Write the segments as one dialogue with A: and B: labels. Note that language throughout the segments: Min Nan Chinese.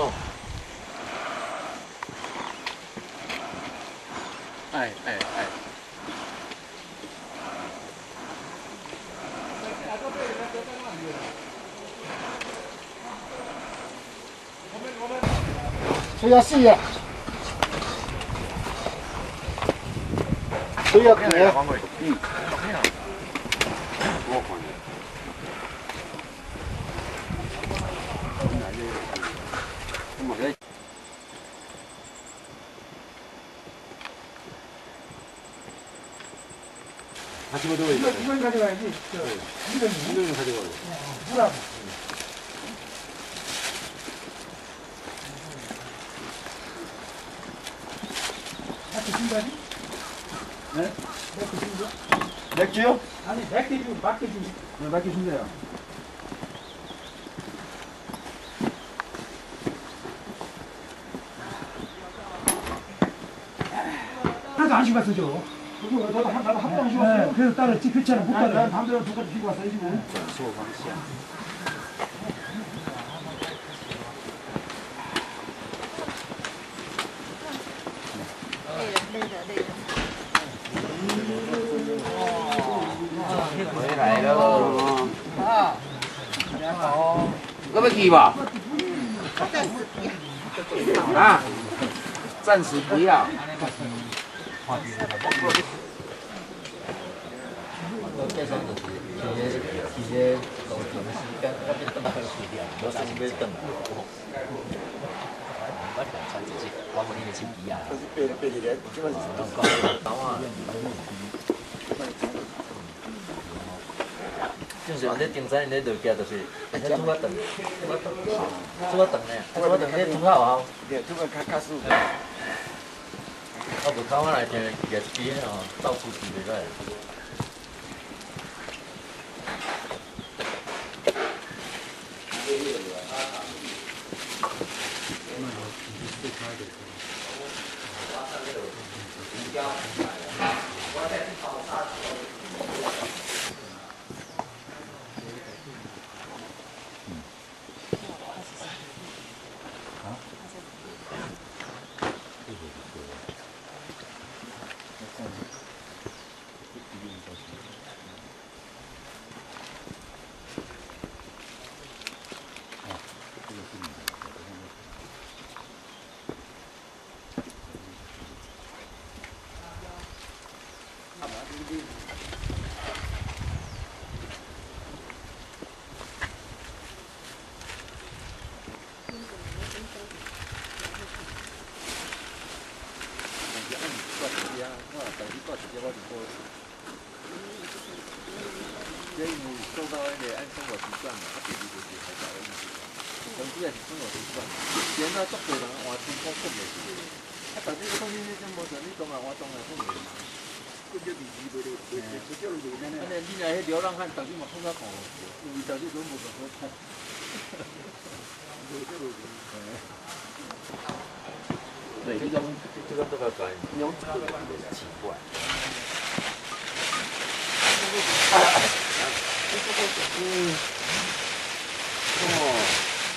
A: 哦。哎哎哎。
B: 吹啊死啊！吹啊去啊！嗯。
C: 이건 가져가야지. 이건
B: 이거는 가져가고.
C: 물하고. 맥주 준다니?
B: 네?
C: 맥주 준다?
B: 맥주요?
C: 아니, 맥주 주, 맥주 주.
B: 네, 맥주 준대요.
C: 하나도 안 신고 왔어, 저.
B: 나도 한, 나도 한 번안 쉬었어요.
C: 네, 그래서 따로 교체는 못
B: 난
C: 따라.
B: 담배를 두 가지 피고 왔어요, 지금.
A: 回來咯。啊，要去無？啊，暫時不要。計算就是佇個路程時間，我變轉來去了，無啥物要轉來。我兩傳一隻，我無你的手機啊。正常咧登山，咧落行就是，拄仔长，拄仔长呢，拄仔长，咧拄较有效。
B: 对，拄仔較較舒服。
A: 我無靠我來聽，舉一支吼，到處去袂歹。這因為受到迄個按生活習慣嘛，啊，第二就是海峽的問題嘛，總之也是生活習慣。然後足濟人換天空困袂去，啊，但是講你你這無像你當下換當下困袂去。
B: 困咗電視袂袂袂袂叫路面
A: 安尼你若彼流浪漢，逐日嘛困較困，因為逐日攏無辦法困。對，這種這種都較懸，這種奇怪。嗯，哦，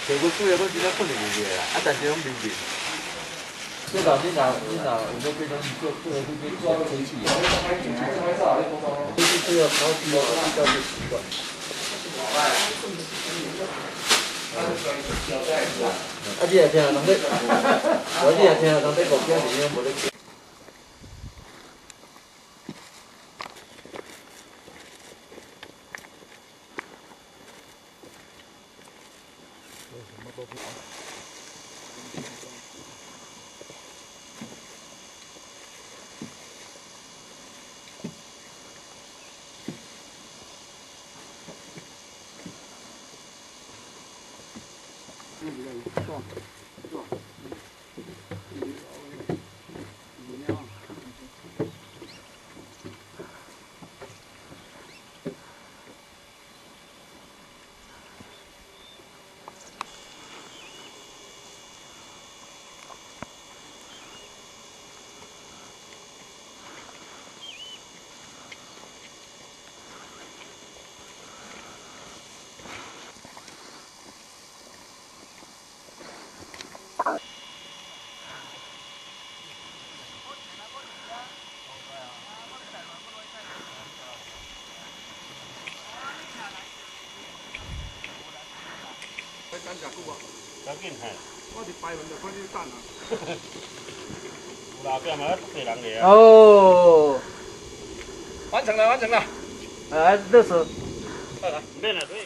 A: 上個久啊，我真正困會入去啦，啊，但是攏眠眠。這個你若有要買攏是做做去買做吹氣啊，吹氣吹啊，頭比較就習慣。啊，你若聽人咧，我你若聽人咧五更是攏無咧。
D: 赶紧嘿。
B: 我伫排门就看你等啊。
D: 有啦，后壁嘛足济人咧啊。
A: 哦，
B: 完成了，完成了。
A: 来，乐死。
D: 免啦，所以。